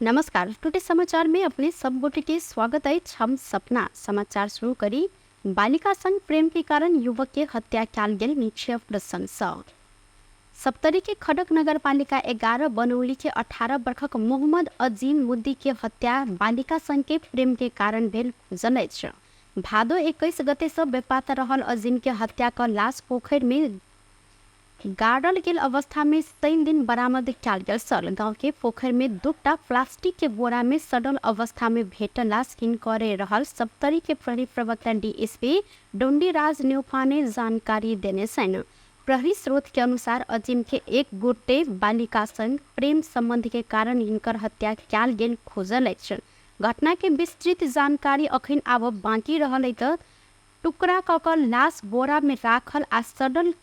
नमस्कार, टुटे समाचार में अपने सब गोटे के स्वागत अछि। हम सपना समाचार शुरू करी। बालिका संग प्रेम के कारण युवक के हत्या कयल गेल मुख्य प्रसंग सँ। सप्तरी के खडक नगरपालिका 11 बनौली के 18 वर्षक मोहम्मद अजीम मुद्दी के हत्या बालिका संग के प्रेम के कारण भेल खुजल अछि। भादो 21 गते सँ बेपाता रहल अजीम के हत्या क लाश पोखरि में गाड़ल गेल अवस्था में शनि दिन बरामद कयल गेल छल। गांव के पोखरि में दूटा प्लास्टिक के बोरा में सड़ल अवस्था में भेटल लाश हिनकरे रहल सप्तरी के प्रहरी प्रवक्ता डीएसपी डोंडीराज न्यौपाने जानकारी देने छनि। प्रहरी स्रोत के अनुसार अजीम के एक गोटे बालिका संग प्रेम संबंध के कारण हिनकर हत्या कयल गेल खोजल अछि। घटना के विस्तृत जानकारी अखन आब बाकी रहल अछि त टुकड़ा क क लाश बोरा में राखल आ सड़ल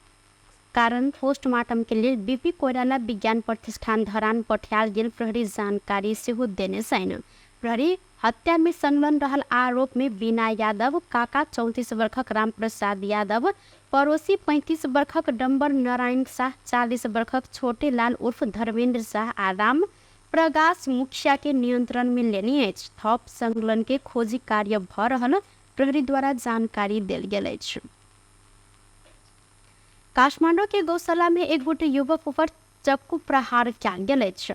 कारण पोस्टमार्टम के लेल बीपी कोइराला विज्ञान प्रतिष्ठान धरान पठायल गेल प्रहरी जानकारी सेहो देने छनि। प्रहरी हत्या में संलग्न रहल आरोप में बीना यादव, काका 34 वर्षक रामप्रसाद यादव, पड़ोसी 35 वर्षक डम्बर नारायण शाह, 40 वर्षक छोटे लाल उर्फ धर्मेंद्र शाह आ राम प्रकाश मुखिया के नियंत्रण में लेने अछि। थप संलग्न के खोजी कार्य भ रहल प्रहरी द्वारा जानकारी देल गेल अछि। काठमांडू के गौशाला में एक गोटे युवक ऊपर चक्कू प्रहार कयल गेल अछि।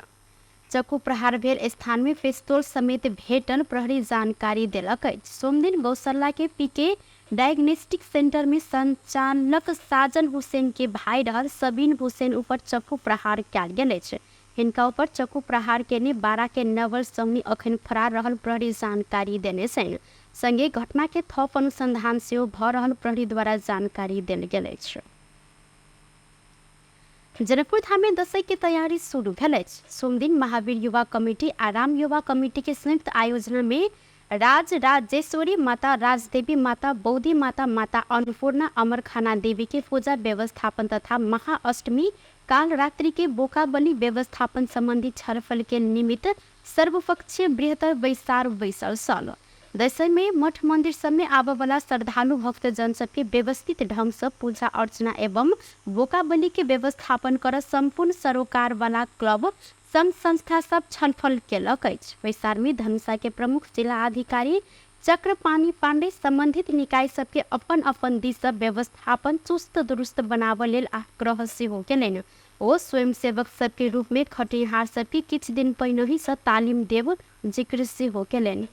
चक्कू प्रहार भेल स्थान में पिस्तौल समेत भेटल प्रहरी जानकारी देलक अछि। सोमदिन गौशाला के पीके डायग्नोस्टिक सेंटर में संचालक साजन हुसैन के भाई रहल सबीन हुसैन ऊपर चक्कू प्रहार कयल गेल अछि। हिनका ऊपर चक्कू प्रहार केने बारा के नवल सहनी अखन फरार रहल प्रहरी जानकारी देने छनि। संगे घटना के थप अनुसंधान सेहो भ रहल प्रहरी द्वारा जानकारी देल गेल अछि। जनकपुर धाम में दशैं के तैयारी शुरू भेल अछि। सोमदिन महावीर युवा कमेटी आ राम युवा कमेटी के संयुक्त आयोजना में राज राजेश्वरी माता, राजदेवी माता, बौद्धि माता, माता अन्नपूर्णा, अमरखाना देवी के पूजा व्यवस्थापन तथा महाअष्टमी काल रात्रि के बोका बलि व्यवस्थापन संबंधी छलफल के निमित्त सर्वपक्षीय बृहत्तर बैसार बैसल छल। दशैं में मठ मंदिर सब में आबय वाला श्रद्धालु भक्तजन सबके व्यवस्थित ढंग सँ पूजा अर्चना एवं बोका बलि के व्यवस्थापन कर सम्पूर्ण सरोकार वाला क्लब संघ संस्था सब छलफल केलक अछि। बैसार में धनुषा के प्रमुख जिला अधिकारी चक्रपाणि पांडे संबंधित निकाय सबके अपन अपन दिस सँ व्यवस्थापन चुस्त दुरुस्त बनाबय लेल आग्रह सेहो केलनि। ओ स्वयंसेवक सबके रूप में खटिहार सबके किछु दिन पहिनहि सँ तालीम देब जिक्र सेहो केलनि।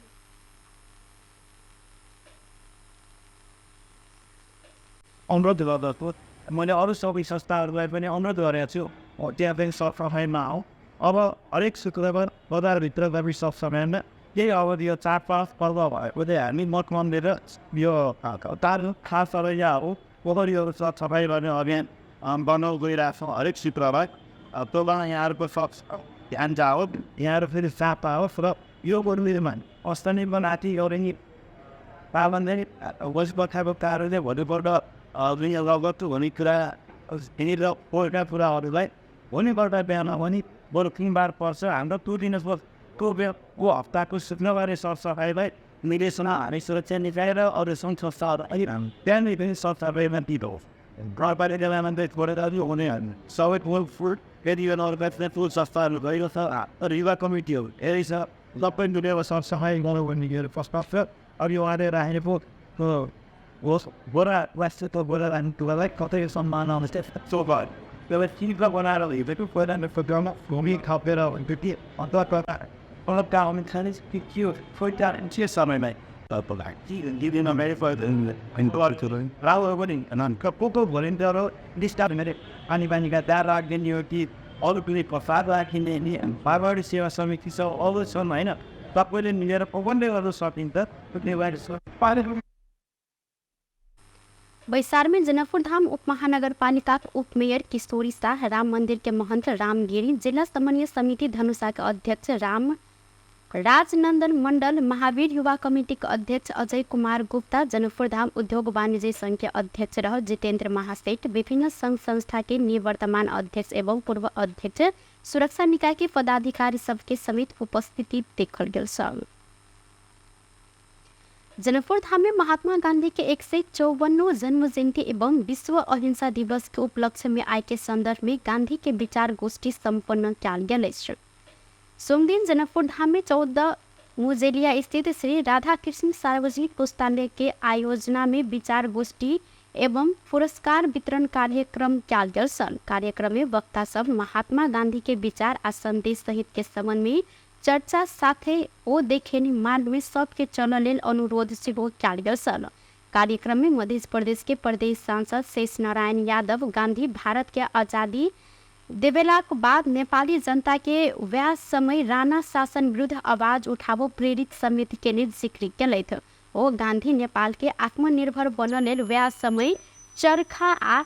अनुरोध गर्दछु, मैले अरू सबै संस्थाहरूलाई पनि अनुरोध गरेको छु, त्यहाँ पनि सरसफाइमा आउँ। अब हरेक शुक्रबार बजारभित्र पनि सरसफाइमा केही अवधि यो 4-5 पर्व भएको चाहिँ हामी मठ मन्दिर र यो तार खास सरैयाहरू पोखरीहरू सरसफाइ गर्ने अभियान बनाउ गइरहेको छौँ हरेक शुक्रबार। त्योमा यहाँहरूको सब ध्यान जाओस्, यहाँहरू फेरि साफा होस् र यो गोरुमा स्थानीय माथि एउटा पाबन्दी बसबखाको कारणले भोलिपल्ट लगत्छु भन्ने कुरा र पोल्टा कुराहरूलाई भोलिपल्ट बिहान पनि बरु तिनबार पर्छ हाम्रो त्यो दिन त्यो हप्ताको शुक्रबारे सरसफाइलाई मिलेसँग हामी सुरक्षा निकाय र अरू सङ्घ संस्थाहरू त्यहाँनिर पनि सरसफाइमा दिँदो घरपालिकामा छोडेर हुने सबै फुल फुल फेरि यो नगरपालिका ठुलो संस्थाहरू गएको छ तर युवा कमिटीहरू धेरै छ, सबै मिलेर सरसफाइ गरौँ भन्ने प्रस्ताव छ। अब यो उहाँले राखेको गोरा प्लास्टिकको गोरा राख्नुलाई कतै सम्मान आउँछ त्यसलाई चिज बनाएर हिँडेको पहिला भूमि थपेर के समयमा पानी पानीका दार राखिदिने हो कि अरू कुनै प्रसाद राखिने नि मारवाडी सेवा समिति छ अरू छन् होइन, सबैले मिलेर प्रबन्ध गर्न सकिन्छ। बैसार में जनकपुर धाम उप महानगरपालिका उप मेयर किशोरी शाह, राम मंदिर के महंत रामगिरी, जिला समन्वय समिति धनुषा के अध्यक्ष राम राजनंदन मंडल, महावीर युवा कमेटी के अध्यक्ष अजय कुमार गुप्ता, जनकपुर धाम उद्योग वाणिज्य संघ के अध्यक्ष रह जितेंद्र महासेठ, विभिन्न संघ संस्था के निवर्तमान अध्यक्ष एवं पूर्व अध्यक्ष, सुरक्षा निकाय के पदाधिकारी सबके समेत उपस्थिति देखल गेल छल। जनकपुर धाम में महात्मा गांधी के 154 जन्म जयंती एवं विश्व अहिंसा दिवस के उपलक्ष्य में आय के संदर्भ में गांधी के विचार गोष्ठी संपन्न कयल गेल अछि। सोमदिन जनकपुर धाम में 14 मुजेलिया स्थित श्री राधा कृष्ण सार्वजनिक पुस्तकालय के आयोजना में विचार गोष्ठी एवं पुरस्कार वितरण कार्यक्रम कयल गेल छल। कार्यक्रम में वक्ता सब महात्मा गांधी के विचार आ संदेश सहित के संबंध में चर्चा साथे ओ देखेनी मार्ग में सबके चलऽ लेल अनुरोध सेहो कयल गेल छल। कार्यक्रम में मध्य प्रदेश के प्रदेश सांसद शेष नारायण यादव गांधी भारत के आज़ादी देवेलाक बाद नेपाली जनता के वएह समय राणा शासन विरुद्ध आवाज उठाबो प्रेरित समिति के जिक्र केलथि। ओ गांधी नेपाल के आत्मनिर्भर बनऽ लेल वएह समय चरखा आ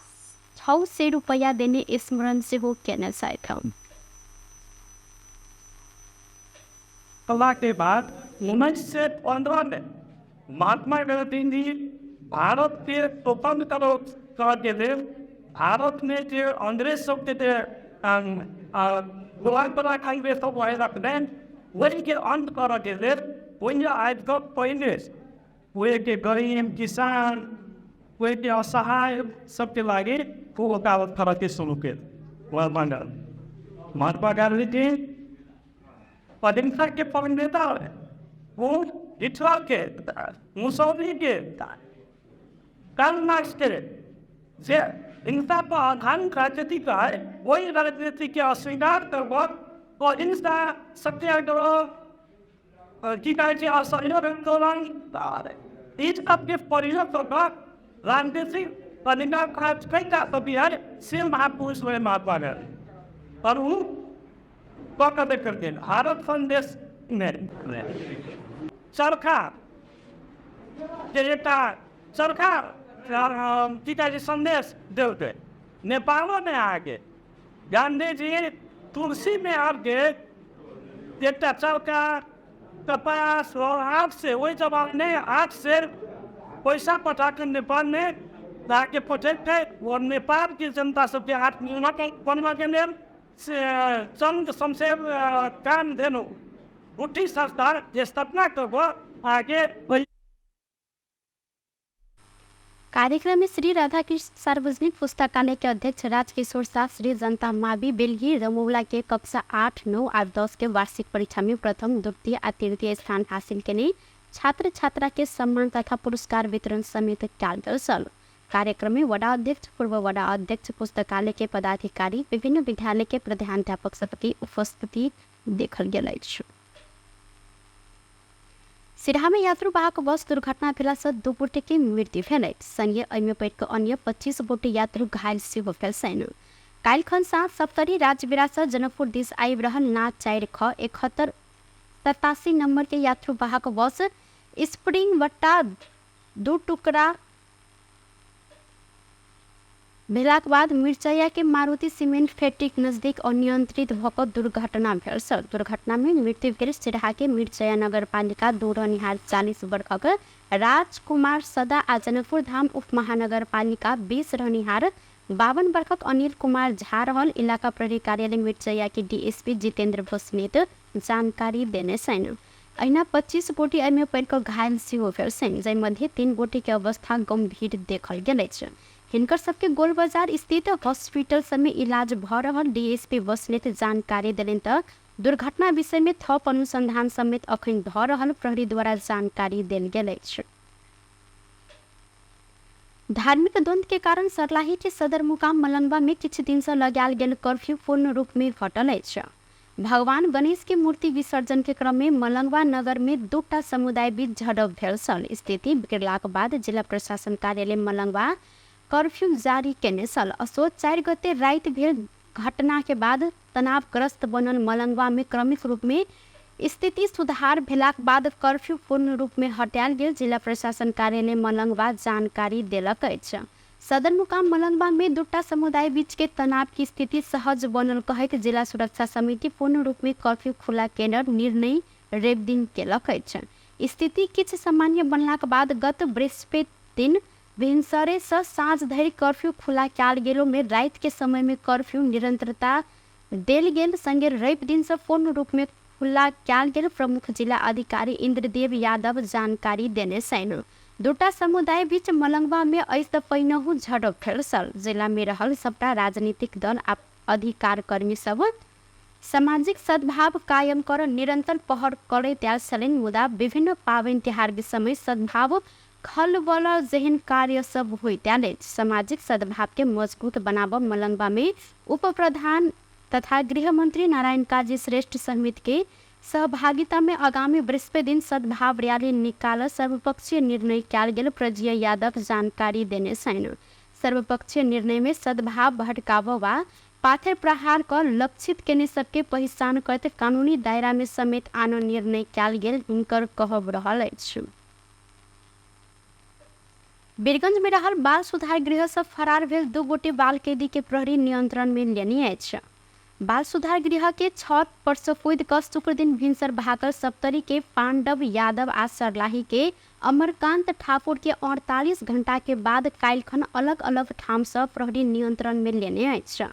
600 रुपैया देने स्मरण सेहो केने छथि। कला के बाद 1915 में महात्मा गांधी जी भारत के स्वतंत्र करके लेल भारत में जो अंग्रेज सबके जे गुलाम सब रखने वही के अंत करऽ के लेल ओहि आबि कऽ पहिले ओहिके गरीब किसान ओहिके असहाय सबके लागि ओ वकालत करऽ के शुरू केल। महात्मा गांधी महात्मा गांधी जी अहिंसा के प्रणेता रहे। वो हिटलर के, मुसोलिनी के, कार्ल मार्क्स के जे हिंसा पर आधारित राजनीति का है वही राजनीति के अस्वीकार करब अहिंसा सत्याग्रह की कहै छै असहयोग आन्दोलन ई सबके प्रयोग कऽ कऽ राजनीतिक अधिकार प्राप्त कयला बिहार से महापुरुष रहे महात्मा गांधी और ओ कऽ कऽ देखलखिन भारत सन देशमे चरखा के एकटा चरखा की कहै छै सन्देश देलकै। नेपालोमे अहाँके गांधीजी तुलसीमे आबिके एकटा चरखा कपास और हाथसँ ओहि जमानामे हाथसँ पैसा पठा कऽ नेपालमे अहाँके पठेलकै और नेपालके जनता सबके आत्मनिर्भर बनबऽके लेल से चन्द शमशेर कामधेनु गुठी संस्था जे स्थापना कऽ कऽ अहाँके ओहि कार्यक्रम में श्री राधाकृष्ण सार्वजनिक पुस्तकालय के अध्यक्ष राजकिशोर शाह श्री जनता मावि बेलही रमौला के कक्षा 8, 9 आ 10 के वार्षिक परीक्षा में प्रथम, द्वितीय आ तृतीय स्थान हासिल केने छात्र छात्रा के सम्मान तथा पुरस्कार वितरण समेत कयल गेल छल। कार्यक्रम में वडा अध्यक्ष, पूर्व वडा अध्यक्ष, पुस्तकालय के पदाधिकारी, विभिन्न विद्यालय के प्रधानाध्यापक सबके उपस्थिति देखल गेल अछि। सिरहामे यात्रुवाहक बस दुर्घटना भेलासँ 2 गोटेके मृत्यु भेल अछि। संगे एहिमे पड़ि कऽ अन्य 25 गोटे यात्रु घायल सेहो भेल छनि। काल्हिखन साँझ सप्तरी राजविराजसँ जनकपुर दिस आबि रहल ना 4 ख 71 87 नंबर के यात्रुवाहक बस स्प्रिंग बट्टा 2 टुकड़ा भेलाक बाद मिरचैया के मारुति सीमेंट फैक्ट्रीक नजदीक अनियंत्रित भऽ कऽ दुर्घटना भेल छल। दुर्घटना में मृत्यु भेल सिरहा के मिरचैया नगरपालिका 2 रहनिहार 40 वर्षक राजकुमार सदा आ जनकपुर धाम उप महानगरपालिका 20 रहनिहार 52 वर्षक अनिल कुमार झा रहल इलाका प्रहरी कार्यालय मिरचैया के डीएसपी जितेंद्र बस्नेत जानकारी देने छनि। अहिना 25 गोटे एहिमे पड़ि कऽ घायल सेहो भेल छनि, जाहि मध्ये 3 गोटे के अवस्था गंभीर देखल गेल अछि। हिनकर सबके गोलबाजार स्थित हॉस्पिटल सबमे इलाज भऽ रहल डीएसपी बस्नेत जानकारी देलनि तऽ दुर्घटना विषय में थप अनुसंधान समेत अखन भऽ रहल प्रहरी द्वारा जानकारी देल गेल अछि। धार्मिक द्वंद्व के कारण सर्लाही के सदरमुकाम मलंगवा में किछु दिन से लगायल गेल कर्फ्यू पूर्ण रूप में हटल अछि। भगवान गणेश के मूर्ति विसर्जन के क्रम में मलंगवा नगर में 2 समुदाय बीच झड़प भेल छल। स्थिति बिगड़लाक बाद जिला प्रशासन कार्यालय मलंगवा कर्फ्यू जारी केने छल। असोज 4 गते राति भेल घटना के बाद तनावग्रस्त बनल मलंगवा में क्रमिक रूप में स्थिति सुधार भेलाक बाद कर्फ्यू पूर्ण रूप में हटायल गेल जिला प्रशासन कार्यालय मलंगवा जानकारी देलक अछि। सदरमुकाम मलंगवा में 2 समुदाय बीच के तनाव की स्थिति सहज बनल कहैत जिला सुरक्षा समिति पूर्ण रूप में कर्फ्यू खुला केनर निर्णय रवि दिन केलक अछि। स्थिति किछु सामान्य बनलाक बाद गत बृहस्पति दिन भिनसरे से साँझ धरि कर्फ्यू खुला कयल गेलो में राति के समय में कर्फ्यू निरंतरता देल गेल संगे रवि दिन से पूर्ण रूप में खुला कयल गेल प्रमुख जिला अधिकारी इंद्रदेव यादव जानकारी देने छनि। 2 समुदाय बीच मलंगवा में एहिसँ पहिनहु झड़प भेल छल। जिला में रहल सबटा राजनीतिक दल आ अधिकार कर्मी सब सामाजिक सद्भाव कायम कर निरन्तर पहल करैत आयल छलनि, मुदा विभिन्न पाबनि तिहार के समय सद्भाव खलबल जेहन कार्य सब होइत आयल अछि। सामाजिक सद्भाव के मजबूत बनाब मलंगवा में उप प्रधान तथा गृहमन्त्री नारायण काजी श्रेष्ठ समिति के सहभागिता में आगामी बृहस्पति दिन सद्भाव रैली निकाल सर्वपक्षीय निर्णय कयल गेल प्रजय यादव जानकारी देने छनि। सर्वपक्षीय निर्णय में सद्भाव भटकाव वा पाथर प्रहार क लक्षित केने सबके पहिचान करैत कानूनी दायरा में समेत आनो निर्णय कयल गेल हुनकर कहब रहल अछि। वीरगंज में रहल बाल सुधार गृह से फरार भेल 2 गोटे बाल कैदी के प्रहरी नियंत्रण में लेने अछि। बाल सुधार गृह के छत पर से कूद कऽ शुक्र दिन भिनसर भागल सप्तरी के पांडव यादव आ सरलाही के अमरकांत ठाकुर के 48 घंटा के बाद काल्हिखन अलग अलग ठाम से प्रहरी नियंत्रण में लेने अछि।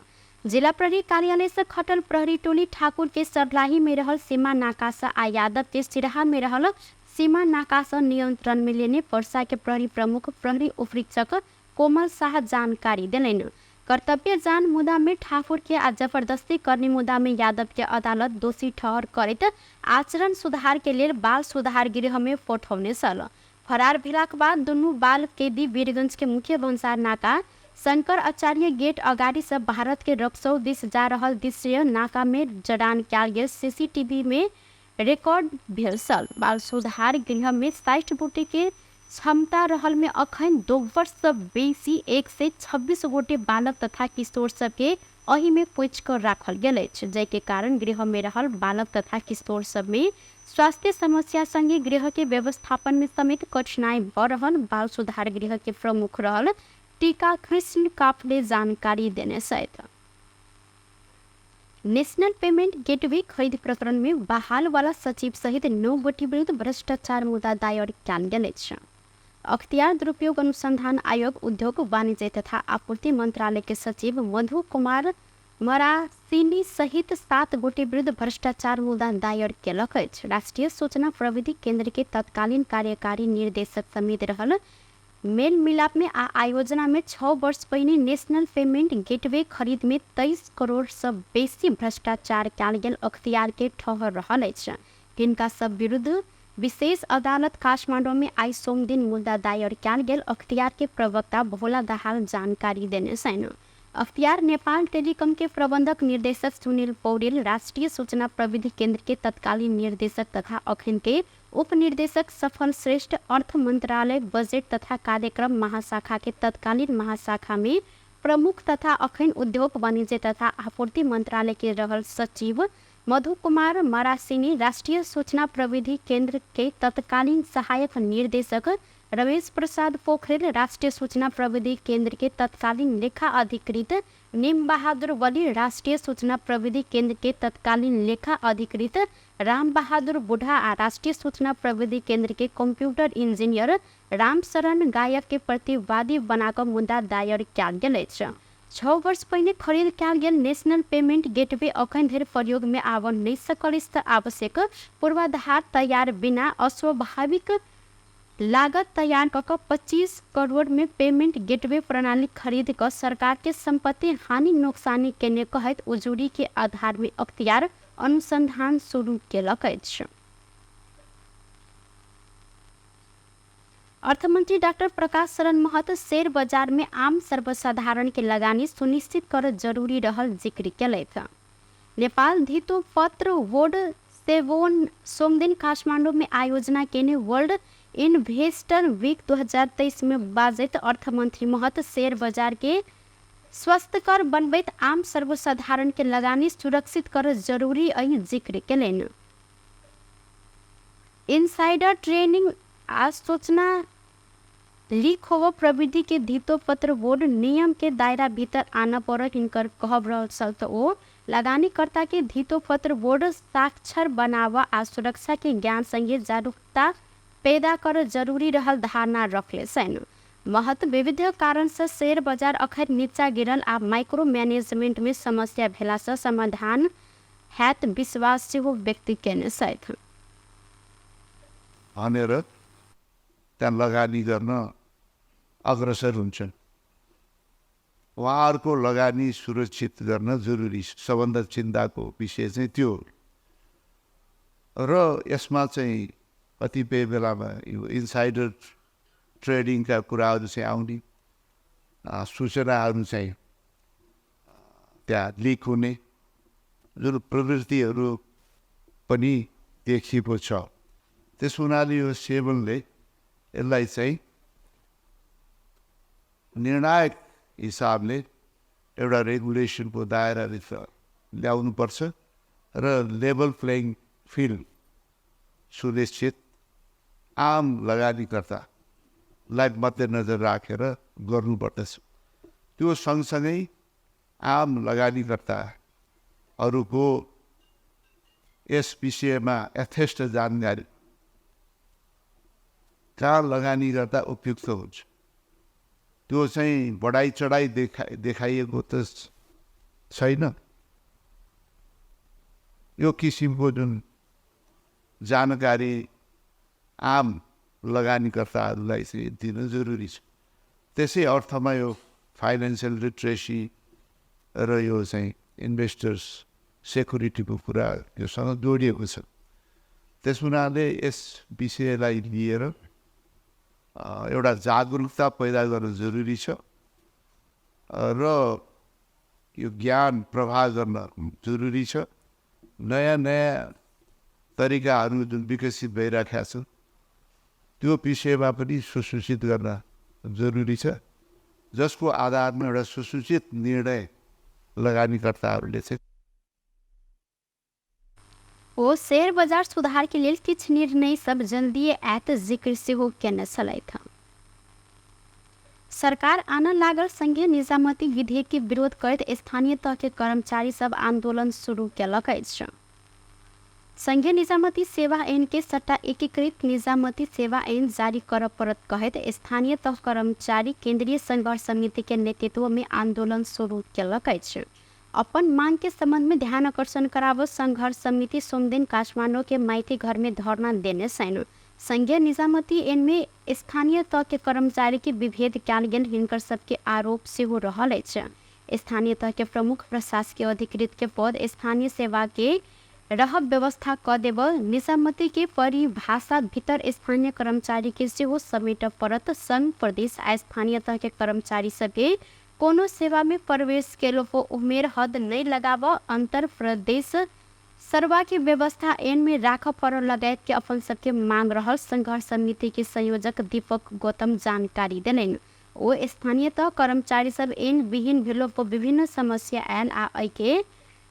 जिला प्रहरी कार्यालय से खटल प्रहरी टोली ठाकुर के सरलाही में रहल सीमा नाका से आ यादव के सिरहा में रहल सीमा नाका से नियंत्रण में लेने पर्सा के प्रहरी प्रमुख प्रहरी उपरीक्षक कोमल शाह जानकारी देलनि। कर्तव्य जान मुद्दा में ठाकुर के आ जबरदस्ती करने मुद्दा में यादव के अदालत दोषी ठहर करैत आचरण सुधार के लेल बाल सुधार गृह में पठौने छल। फरार भेलाक बाद दुनू बाल कैदी वीरगंज के मुख्य भन्सार नाका शंकर आचार्य गेट अगाडि से भारत के रक्सौल दिस जा रहल दृश्य नाका में जडान कयल गेल सीसीटीवी में रिकॉर्ड भेल छल। बाल सुधार गृह में 60 गोटे के क्षमता रहल में अखन 2 वर्ष से बेसी 126 गोटे बालक तथा किशोर सबके एहि में पोछि कऽ राखल गेल अछि, जाहिके कारण गृह में रहल बालक तथा किशोर सब में स्वास्थ्य समस्या संगे गृह के व्यवस्थापन में समेत कठिनाई भऽ रहल बाल सुधार गृह के प्रमुख रहल टीका कृष्ण काफले जानकारी देने छथि। नेशनल पेमेंट गेटवे खरीद प्रकरण में बहाल वाला सचिव सहित 9 गोटे विरुद्ध भ्रष्टाचार मुद्दा दायर कयल गेल अछि। अख्तियार दुरुपयोग अनुसंधान आयोग उद्योग वाणिज्य तथा आपूर्ति मंत्रालय के सचिव मधु कुमार मरासिनी सहित 7 गोटे विरुद्ध भ्रष्टाचार मुद्दा दायर केलक अछि। राष्ट्रीय सूचना प्रविधि केंद्र के तत्कालीन कार्यकारी निर्देशक समेत रहल मेल मिलाप में आ आयोजना में 6 वर्ष पहिने नेशनल पेमेंट गेटवे खरीद में 23 करोड़ से बेसी भ्रष्टाचार कयल गेल अख्तियार के ठहर रहल अछि। तिनका सब विरुद्ध विशेष अदालत काठमाडौँ में आई सोमदिन मुद्दा दायर कयल गेल अख्तियार के प्रवक्ता भोला दाहाल जानकारी देने छनि। अख्तियार नेपाल टेलिकम के प्रबंधक निर्देशक सुनील पौडेल, राष्ट्रीय सूचना प्रविधि केंद्र के तत्कालीन निर्देशक तथा अखन के उप निर्देशक सफल श्रेष्ठ, अर्थ मंत्रालय बजेट तथा कार्यक्रम महाशाखा के तत्कालीन महाशाखा में प्रमुख तथा अखन उद्योग वाणिज्य तथा आपूर्ति मंत्रालय के रहल सचिव मधु कुमार मरासिनी, राष्ट्रीय सूचना प्रविधि केंद्र के तत्कालीन सहायक निर्देशक रमेश प्रसाद पोखरेल, राष्ट्रीय सूचना प्रविधि केंद्र के तत्कालीन लेखा अधिकृत निम बहादुर वली, राष्ट्रीय सूचना प्रविधि केंद्र के तत्कालीन लेखा अधिकृत राम बहादुर बुढ़ा आ राष्ट्रीय सूचना प्रविधि केंद्र के कंप्यूटर इंजीनियर रामशरण गायक के प्रतिवादी बनाकर मुद्दा दायर कयल गेल अछि। 6 वर्ष पहिने खरीद कयल गेल नेशनल पेमेंट गेटवे अखन धरि प्रयोग में आबऽ नहि सकल अछि तऽ आवश्यक पूर्वाधार तैयार बिना अस्वाभाविक लागत तैयार कऽ कऽ 25 करोड़ में पेमेंट गेटवे प्रणाली खरीद कऽ सरकार के संपत्ति हानि नोकसानी केने कहैत उजूरी के आधार में अख्तियार अनुसंधान शुरू केलक अछि। अर्थमंत्री डॉक्टर प्रकाश शरण महत शेयर बाजार में आम सर्वसाधारण के लगानी सुनिश्चित कर जरूरी रहल जिक्र केलथि। नेपाल धितो पत्र बोर्ड सेवोन सोमदिन काठमांडू में आयोजना केने वर्ल्ड इन्वेस्टर वीक 2023 में बाजैत अर्थमंत्री महत शेयर बाजार के स्वस्थकर बनबैत आम सर्वसाधारण के लगानी सुरक्षित कर जरूरी अहि जिक्र केलनि। इनसाइडर ट्रेडिंग आ सूचना लीक होव प्रविधि के धितो पत्र बोर्ड नियम के दायरा भीतर आना पड़ हिनकर कहब रहल छल तऽ ओ लगानीकर्ता के धितो पत्र बोर्ड साक्षर बनाव आ सुरक्षा के ज्ञान संगे जागरूकता पैदा कर जरूरी रहल धारणा रखले छनि। महत विविध कारण से शेयर बाजार अखन नीचा गिरल आ माइक्रो मैनेजमेंट में समस्या भेला से समाधान हैत विश्वास सेहो व्यक्त केने छथि। भनेर त्यहाँ लगानी गर्न अग्रसर हुन्छन्। उहाँहरूको लगानी सुरक्षित गर्न जरुरी छ। सबभन्दा चिन्ताको विषय चाहिँ त्यो हो। र यसमा चाहिँ कतिपय बेलामा यो इन्साइडर ट्रेडिङका कुराहरू चाहिँ आउने, सूचनाहरू चाहिँ त्यहाँ लिक हुने जुन प्रवृत्तिहरू पनि देखिएको छ। त्यस हुनाले यो सेबनले यसलाई चाहिँ निर्णायक हिसाबले एउटा रेगुलेसनको दायराभित्र ल्याउनुपर्छ र लेभल प्लेइङ फिल्ड सुनिश्चित आम लगानीकर्तालाई मध्यनजर राखेर गर्नुपर्दछ। त्यो सँगसँगै आम लगानीकर्ताहरूको यस विषयमा यथेष्ट जानकारी कहाँ लगानी गर्दा उपयुक्त हुन्छ त्यो चाहिँ बढाइ चढाइ देखाइएको त छैन। यो किसिमको जुन जानकारी आम लगानीकर्ताहरूलाई चाहिँ दिन जरुरी छ। त्यसै अर्थमा यो फाइनेन्सियल लिट्रेसी र यो चाहिँ इन्भेस्टर्स सेक्युरिटीको कुरा योसँग जोडिएको छ। त्यस हुनाले यस विषयलाई लिएर एउटा जागरुकता पैदा गर्न जरुरी छ र यो ज्ञान प्रवाह गर्न जरुरी छ। नयाँ नयाँ तरिकाहरू जुन विकसित भइरहेका छन् त्यो विषयमा पनि सुसूचित गर्न जरुरी छ, जसको आधारमा एउटा सुसूचित निर्णय लगानीकर्ताहरूले चाहिँ ओ शेयर बजार सुधार के लेल किछु निर्णय सब जल्दी आयत जिक्र सेहो केने छलथि। सरकार आनऽ लागल संघीय निजामती विधेयक के विरोध करैत स्थानीय तह के कर्मचारी सब आंदोलन शुरू केलक अछि। संघीय निजामती सेवा ऐन के सट्टा एकीकृत निजामती सेवा ऐन जारी करऽ पड़त कहैत स्थानीय तह कर्मचारी केंद्रीय संघर्ष समिति के नेतृत्व में आंदोलन शुरू केलक अछि। अपन मांग के संबंध में ध्यान आकर्षण कराबऽ संघर्ष समिति सोमदिन काठमाडौँ के माइती घर में धरना देने छनि। संघीय निजामती ऐन में स्थानीय तह के कर्मचारी के विभेद कयल गेल हिनकर सबके आरोप सेहो रहल अछि। स्थानीय तह के प्रमुख प्रशासकीय अधिकृत के पद स्थानीय सेवा के रहब व्यवस्था क देब, निजामती के परिभाषा भीतर स्थानीय कर्मचारी के सेहो समेटऽ पड़त। संघ प्रदेश आ स्थानीय तह के कर्मचारी सबके कोनो सेवा में प्रवेश केलो पर उमेर हद नहीं लगाबऽ, अंतर प्रदेश सरवा के व्यवस्था ऐन में राखऽ पड़ल लगायत के अपन सबके मांग रहल संघर्ष समिति के संयोजक दीपक गौतम जानकारी देलनि। ओ स्थानीय तह कर्मचारी सब ऐन विहीन भेलो पर विभिन्न समस्या आयल आ एहिके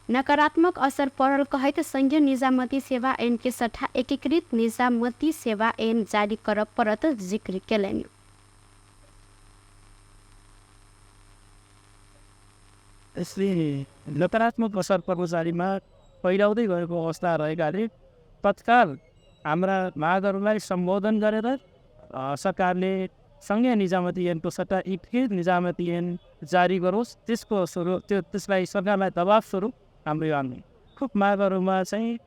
नकारात्मक असर पड़ल कहैत संघीय निजामती सेवा ऐन के सट्टा एकीकृत निजामती सेवा ऐन जारी करऽ पड़त जिक्र केलनि। यसले नकारात्मक असर कर्मचारीमा फैलाउँदै गएको अवस्था रहेकाले तत्काल हाम्रा मागहरूलाई सम्बोधन गरेर सरकारले सङ्घीय निजामती ऐनको सट्टा एकीकृत निजामती ऐन जारी गरोस्, त्यसको स्वरूप त्यसलाई सरकारलाई दबाब स्वरूप हाम्रो यो आन्दोलन। खुब मागहरूमा चाहिँ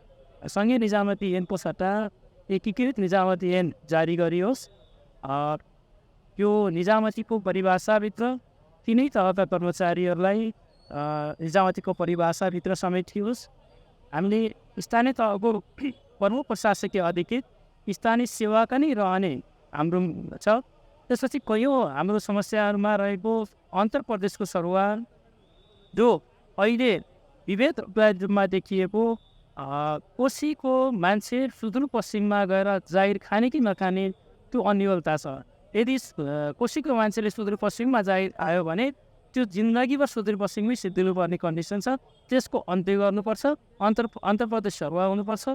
सङ्घीय निजामती ऐनको सट्टा एकीकृत निजामती ऐन जारी गरियोस्, यो निजामतीको परिभाषाभित्र तिनै तहका कर्मचारीहरूलाई निजामतीको परिभाषाभित्र समेटियोस्। हामीले स्थानीय तहको प्रमुख प्रशासकीय अधिकृत स्थानीय सेवाका नै रहने हाम्रो छ। त्यसपछि कैयौँ हाम्रो समस्याहरूमा रहेको अन्तर प्रदेशको सरुवा जो अहिले विभेद रूपमा देखिएको कोशीको मान्छे सुदूरपश्चिममा गएर जागिर खाने कि नखाने त्यो अन्यलता छ। यदि कोशीको मान्छेले सुदूरपश्चिममा जागिर आयो भने त्यो जिन्दगीभर सुदूरपश्चिममै सिद्धिनुपर्ने कन्डिसन छ, त्यसको अन्त्य गर्नुपर्छ। अन्तर प्रदेश सरुवा हुनुपर्छ।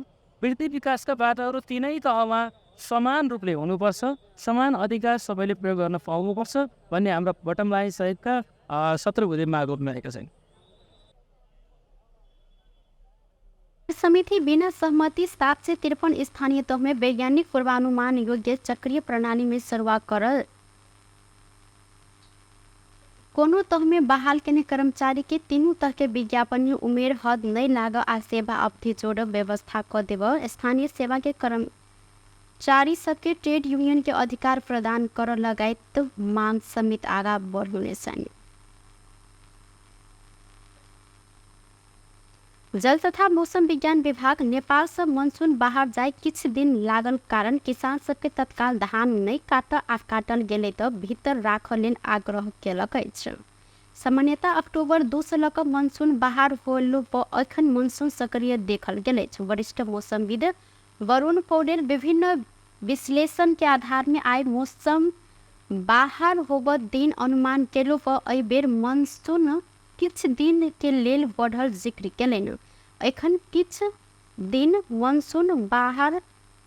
वृद्धि विकासका बाटाहरू तिनै तहमा समान रूपले हुनुपर्छ, समान अधिकार सबैले प्रयोग गर्न पाउनुपर्छ भन्ने हाम्रा बटम लाइन सहितका 17 बुँदे माग रहेका छन्। समिति बिना सहमति 753 स्थानीय तह में वैज्ञानिक पूर्वानुमान योग्य चक्रीय प्रणाली में सरुआ कर कोनो तह में बहाल केने कर्मचारी के तीनू तह के विज्ञापन में उमेर हद नहीं लाग आ सेवा अवधि जोड़ व्यवस्था क देब, स्थानीय सेवा के कर्मचारी सबके ट्रेड यूनियन के अधिकार प्रदान कर लगायत मांग समेत आगा बढ़ने छन्। जल तथा मौसम विज्ञान विभाग नेपाल से मनसून बाहर जाय किछु दिन लागल कारण किसान सबके तत्काल धान नहि काट आ काटल गेलै तऽ भीतर राखऽ लेल आग्रह केलक अछि। सामान्यतः अक्टूबर 2 से लऽ कऽ मनसून बाहर होलो पर एखन मनसून सक्रिय देखल गेल अछि। वरिष्ठ मौसमविद वरुण पौडेल विभिन्न विश्लेषण के आधार में आइ मौसम बाहर होबऽ दिन अनुमान केलो पर एहि बेर मनसून किछु दिन के लेल बढ़ल जिक्र केलनि। एखन किछु दिन मनसून बाहर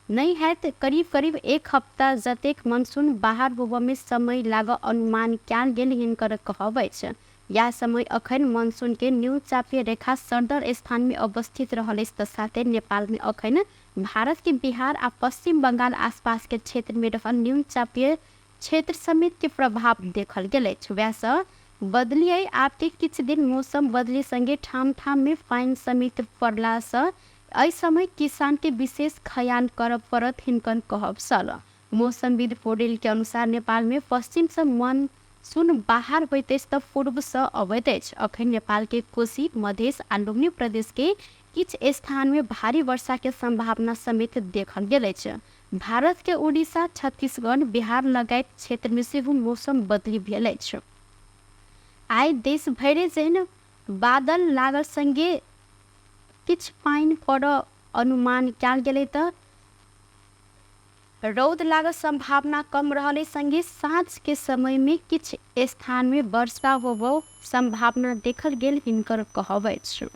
नहि हैत, करीब करीब एक हफ्ता जतेक मनसून बाहर होबऽ में समय लागऽ अनुमान कयल गेल हिनकर कहब अछि। यह समय अखन मनसून के न्यून चापीय रेखा सरदर स्थान में अवस्थित रहल अछि तऽ साथे नेपाल में अखन भारत के बिहार आ पश्चिम बंगाल आसपास के क्षेत्र में रहल न्यून चापीय क्षेत्र समेत के प्रभाव देखल गेल अछि। वएह सँ बदली आबके किछु दिन मौसम बदली संगे ठाम ठाम में पानि समेत पड़ला सँ एहि समय किसान के विशेष ख्याल करऽ पड़त हिनकर कहब छल। मौसमविद पौडेल के अनुसार नेपाल में पश्चिम सँ मनसून बाहर होइत अछि तऽ पूर्व सँ अबैत अछि। अखन नेपाल के कोशी, मधेश आ लुम्बिनी प्रदेश के किछु स्थान में भारी वर्षा के संभावना समेत देखल गेल अछि। भारत के उड़ीसा, छत्तीसगढ़, बिहार लगायत क्षेत्र में सेहो मौसम बदली भेल अछि। आइ देश भरि जेहन बादल लागल संगे किछु पानि पड़ऽ अनुमान कयल गेलै तऽ रौद लागल संभावना कम रहल अछि। संगे साँझ के समय में किछु स्थान में वर्षा होबऽ संभावना देखल गेल हिनकर कहब अछि।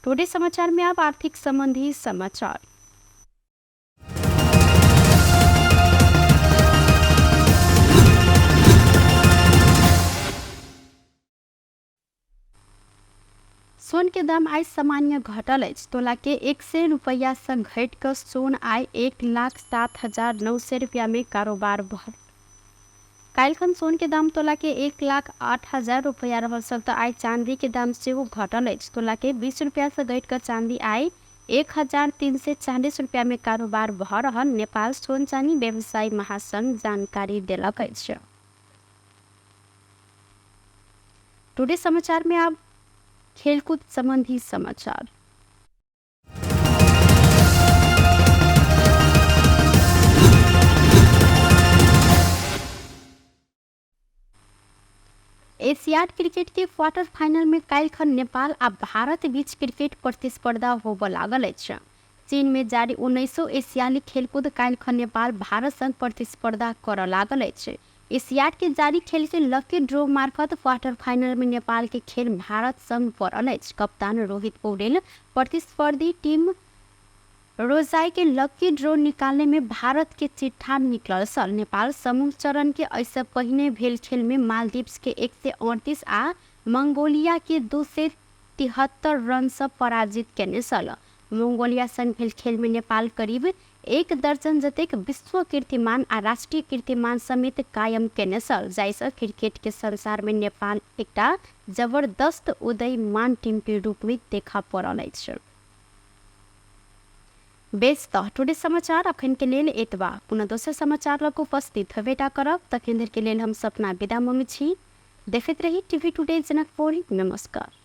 टुडे समाचार में अब आर्थिक संबंधी समाचार। सोन के दाम आइ सामान्य घटल अछि। तोला के 100 रुपैया से घटि कऽ सोन आइ 1,07,900 रुपया में कारोबार भऽ काल्हिखन सोन के दाम तोला के 1,08,000 रुपैया रहल छल तऽ आइ चांदी के दाम सेहो घटल अछि। तोला के 20 रुपया से घटि कऽ चांदी आइ 1,340 रुपया में कारोबार भऽ रहल नेपाल सोन चानी व्यवसायी महासंघ जानकारी देलक अछि। टुडे समाचार में अब खेलकूद संबंधी समाचार। एशियाड क्रिकेट के क्वार्टर फाइनल में काल्हिखन नेपाल आ भारत बीच क्रिकेट प्रतिस्पर्धा होबऽ लागल अछि। चीन में जारी 19 एशियाली खेलकूद काल्हिखन नेपाल भारत संग प्रतिस्पर्धा करऽ लागल अछि। एशियाड के जारी खेल के लकी ड्रॉ मार्फत क्वार्टर फाइनल में नेपाल के खेल भारत संग पड़ल अछि। कप्तान रोहित पौडेल प्रतिस्पर्धी टीम रोजाई के लकी ड्रॉ निकालने में भारत के चिट्ठा निकलल छल। नेपाल समूह चरण के एहिसँ पहिने भेल खेल में मालदीव्स के 138 आ मंगोलिया के 273 रन सँ पराजित केने छल। मंगोलिया संग भेल खेल में नेपाल करीब 1 दर्जन जतेक विश्व कीर्तिमान आ राष्ट्रीय कीर्तिमान समेत कायम केने छल, जाहिसँ क्रिकेट के संसार में नेपाल एकटा जबरदस्त उदयमान टीम के रूप में देखा पड़ल अछि। बेस तऽ टुडे समाचार अखन के लेल एतबा। पुनः दोसर समाचार लऽ कऽ उपस्थित हेबेटा करब, तखन धरि के लेल हम सपना विदा मंगै छी। देखैत रही टीवी टुडे जनकपुर। नमस्कार।